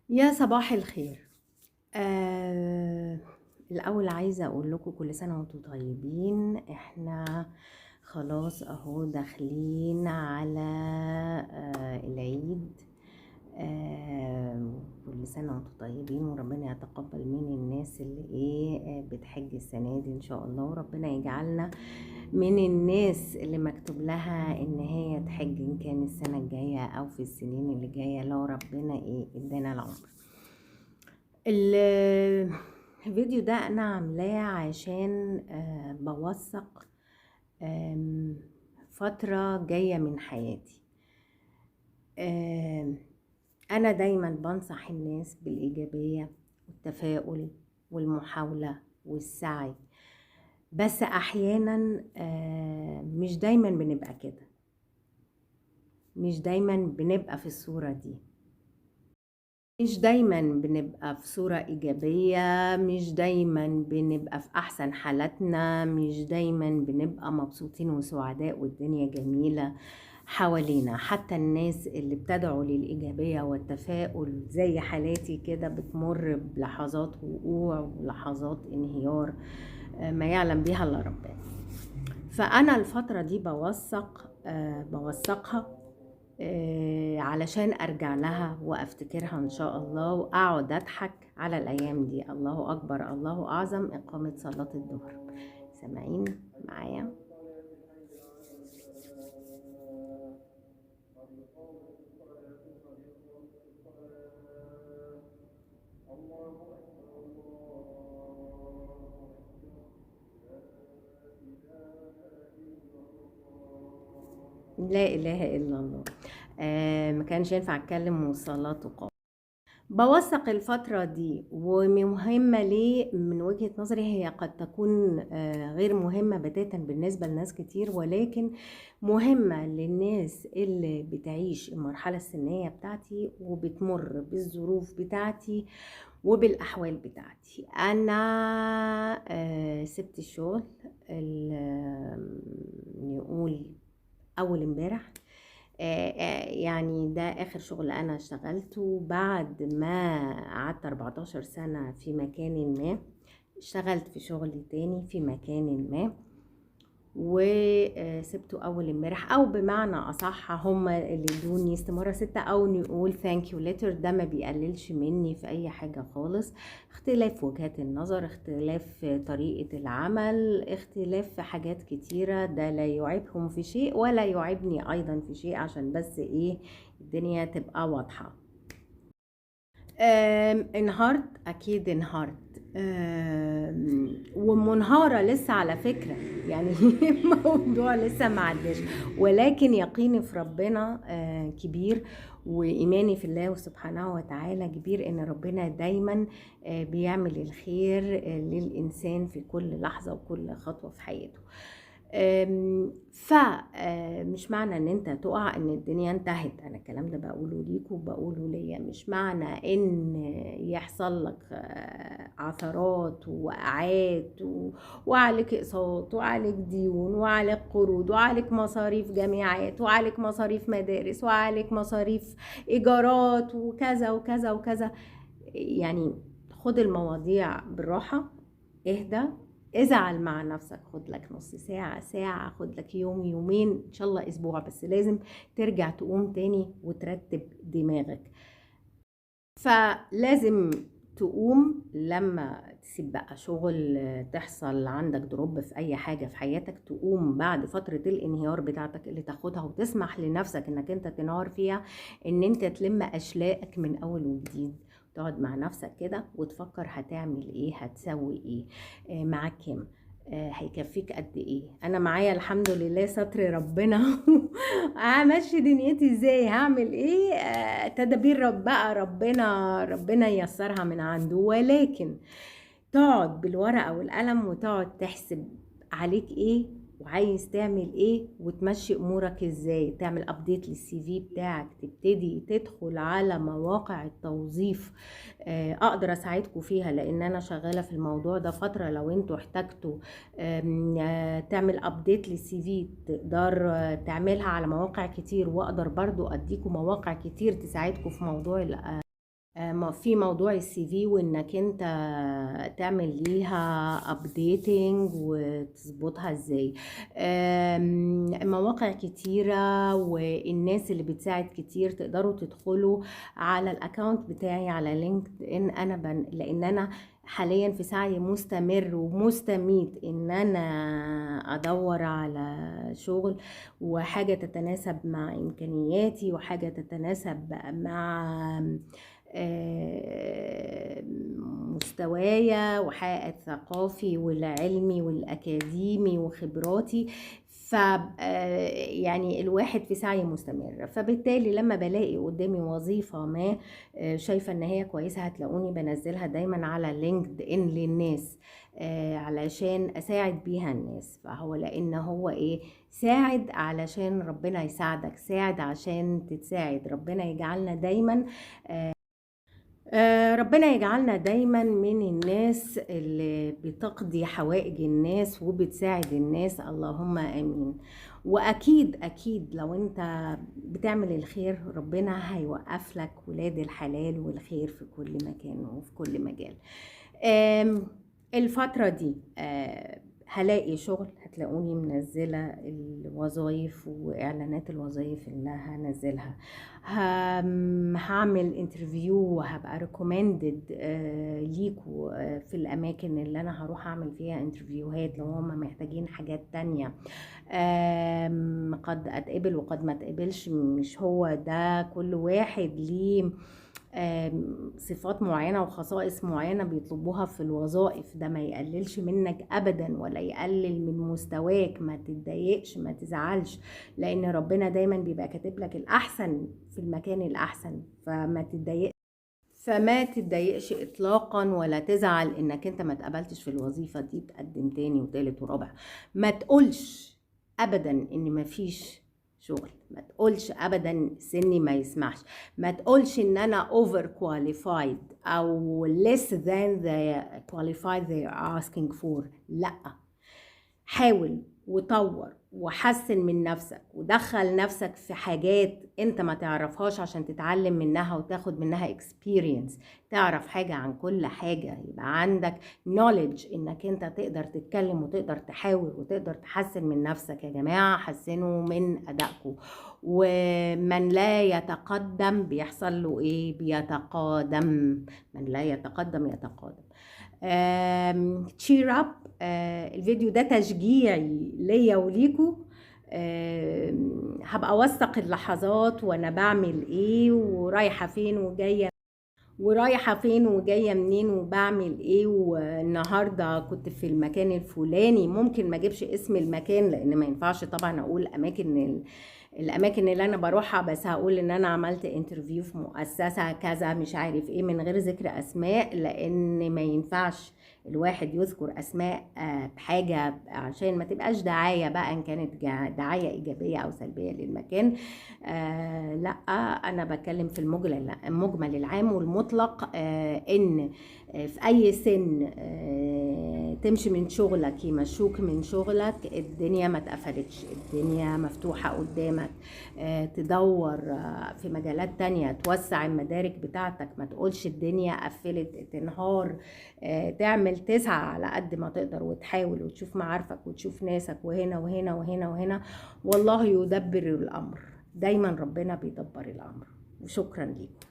يا صباح الخير. الأول عايزة أقول لكم كل سنة وانتم طيبين. احنا خلاص أهو داخلين على العيد. كل سنة وانتم طيبين، وربنا يتقبل من الناس اللي بتحج السنة دي إن شاء الله، وربنا يجعلنا من الناس اللي مكتوب لها إن هي تحج إن كان السنة الجاية أو في السنين اللي جاية لو ربنا إدانا العمر. الفيديو ده أنا عاملاه عشان بوثق فترة جاية من حياتي. أنا دايما بنصح الناس بالإيجابية والتفاؤل والمحاولة والسعي، بس أحيانا مش دايما بنبقى كده، مش دايما بنبقى في الصورة دي، مش دايما بنبقى في صورة إيجابية، مش دايما بنبقى في أحسن حالاتنا، مش دايما بنبقى مبسوطين وسعداء والدنيا جميلة حوالينا. حتى الناس اللي بتدعو للإيجابية والتفاؤل زي حالاتي كده بتمر بلحظات وقوع ولحظات انهيار ما يعلم بها إلا ربنا. فأنا الفترة دي بوثقها علشان أرجع لها وأفتكرها إن شاء الله، وأقعد أضحك على الأيام دي. الله أكبر، الله أعظم. إقامة صلاة الظهر. سامعين معايا؟ لا إله إلا الله. ما كانش ينفع أتكلم والصلاة تقام. بوثق الفترة دي، ومهمة ليه؟ من وجهة نظري هي قد تكون غير مهمة بتاتا بالنسبة لناس كتير، ولكن مهمة للناس اللي بتعيش المرحلة السنية بتاعتي وبتمر بالظروف بتاعتي وبالأحوال بتاعتي. أنا سبت الشغل نقول أول امبارح، يعني ده آخر شغل أنا اشتغلته بعد ما قعدت 14 سنة في مكان ما. اشتغلت في شغل تاني في مكان ما وسبته أول امبارح، أو بمعنى أصح هم اللي ادوني استمارة 6 أو نقول thank you letter. ده ما بيقللش مني في أي حاجة خالص. اختلاف وجهات النظر، اختلاف طريقة العمل، اختلاف في حاجات كتيرة، ده لا يعيبهم في شيء ولا يعيبني أيضا في شيء، عشان بس الدنيا تبقى واضحة. انهارت، أكيد انهارت، ومنهارة لسه على فكرة، الموضوع لسه ما عداش، ولكن يقيني في ربنا كبير، وإيماني في الله سبحانه وتعالى كبير، إن ربنا دايما بيعمل الخير للإنسان في كل لحظة وكل خطوة في حياته. مش معنى ان انت تقع ان الدنيا انتهت. انا الكلام ده بقوله ليك وبقوله ليا. مش معنى ان يحصل لك عثرات ووقعات وعليك اقساط وعليك ديون وعليك قروض وعليك مصاريف جامعات وعليك مصاريف مدارس وعليك مصاريف ايجارات وكذا وكذا وكذا. خد المواضيع بالراحة، اهدى، ازعل مع نفسك، خد لك نص ساعة، ساعة، خد لك يوم، يومين، ان شاء الله اسبوع، بس لازم ترجع تقوم تاني وترتب دماغك. فلازم تقوم لما تسيب بقى شغل، تحصل عندك دروب في اي حاجة في حياتك، تقوم بعد فترة الانهيار بتاعتك اللي تاخدها وتسمح لنفسك انك انت تنهار فيها، ان انت تلم اشلائك من اول وجديد، تقعد مع نفسك كده وتفكر هتعمل ايه، هتسوي ايه، معاك كام، هيكفيك قد ايه. انا معايا الحمد لله ستر ربنا همشي دنيتي ازاي، هعمل ايه، تدابير رب بقى، ربنا ييسرها من عنده. ولكن تقعد بالورقة والقلم وتقعد تحسب عليك ايه وعايز تعمل ايه وتمشي امورك ازاي، تعمل update لل CV بتاعك، تبتدي تدخل على مواقع التوظيف. اقدر اساعدكم فيها لان انا شغاله في الموضوع ده فتره. لو انتوا احتاجتوا، تعمل update لل CV تقدر تعملها على مواقع كتير، واقدر برضو اديكم مواقع كتير تساعدكم في موضوع في موضوع ال CV، وانك انت تعمل ليها updating وتظبطها ازاي. مواقع كتيرة والناس اللي بتساعد كتير، تقدروا تدخلوا على ال account بتاعي على LinkedIn. لان انا حاليا في سعي مستمر ومستميت ان انا ادور على شغل وحاجة تتناسب مع امكانياتي، وحاجة تتناسب مع مستوايا وحقق الثقافي والعلمي والأكاديمي وخبراتي. ف يعني الواحد في سعي مستمر، فبالتالي لما بلاقي قدامي وظيفة ما شايفة ان هي كويسة، هتلاقوني بنزلها دايما على LinkedIn للناس علشان اساعد بيها الناس. فهو لان هو ايه، ساعد علشان ربنا يساعدك، ساعد عشان تتساعد. ربنا يجعلنا دايما ربنا يجعلنا دايما من الناس اللي بتقضي حوائج الناس وبتساعد الناس، اللهم امين. واكيد اكيد لو انت بتعمل الخير ربنا هيوقف لك ولاد الحلال والخير في كل مكان وفي كل مجال. الفترة دي هلاقي شغل، هتلاقوني منزلة الوظائف وإعلانات الوظائف اللي هنزلها، هعمل interview وهبقى recommended ليكوا في الأماكن اللي أنا هروح أعمل فيها interview هات لو هم محتاجين حاجات تانية. قد أتقبل وقد ما أتقبلش، مش هو ده، كل واحد ليه صفات معينة وخصائص معينة بيطلبوها في الوظائف. ده ما يقللش منك أبدا ولا يقلل من مستواك، ما تتضايقش ما تزعلش، لأن ربنا دايما بيبقى كاتب لك الأحسن في المكان الأحسن. فما تتضايقش إطلاقا ولا تزعل إنك أنت ما اتقبلتش في الوظيفة دي، تقدم تاني وتالت ورابع. ما تقولش أبدا إن ما فيش شغل، ما تقولش ابدا سني ما يسمحش، ما تقولش ان انا over qualified او less than the qualified they are asking for. لا، حاول وطور وحسن من نفسك ودخل نفسك في حاجات انت ما تعرفهاش عشان تتعلم منها وتاخد منها experience، تعرف حاجة عن كل حاجة، يبقى عندك knowledge انك انت تقدر تتكلم وتقدر تحاول وتقدر تحسن من نفسك. يا جماعة حسنوا من أدائكم، ومن لا يتقدم بيحصل له ايه؟ بيتقادم. من لا يتقدم يتقادم. cheer up. الفيديو ده تشجيعي ليا وليكو. هبقى اوثق اللحظات وانا بعمل ايه ورايحه فين وجايه، ورايحه فين وجايه منين وبعمل ايه، والنهارده كنت في المكان الفلاني. ممكن ما اجيبش اسم المكان لان ما ينفعش طبعا اقول الاماكن اللي انا بروحها، بس هقول ان انا عملت interview في مؤسسه كذا مش عارف ايه، من غير ذكر اسماء لان ما ينفعش الواحد يذكر اسماء بحاجه عشان ما تبقاش دعايه بقى، ان كانت دعايه ايجابيه او سلبيه للمكان. لا، انا بتكلم في المجمل العام والمطلق، ان في اي سن تمشي من شغلك يمشوك من شغلك، الدنيا ما اتقفلتش، الدنيا مفتوحة قدامك. تدور في مجالات تانية، توسع المدارك بتاعتك، ما تقولش الدنيا قفلت تنهار. تعمل تسعى على قد ما تقدر وتحاول وتشوف معارفك وتشوف ناسك وهنا وهنا وهنا وهنا، والله يدبر الأمر، دايما ربنا بيدبر الأمر. وشكرا لكم.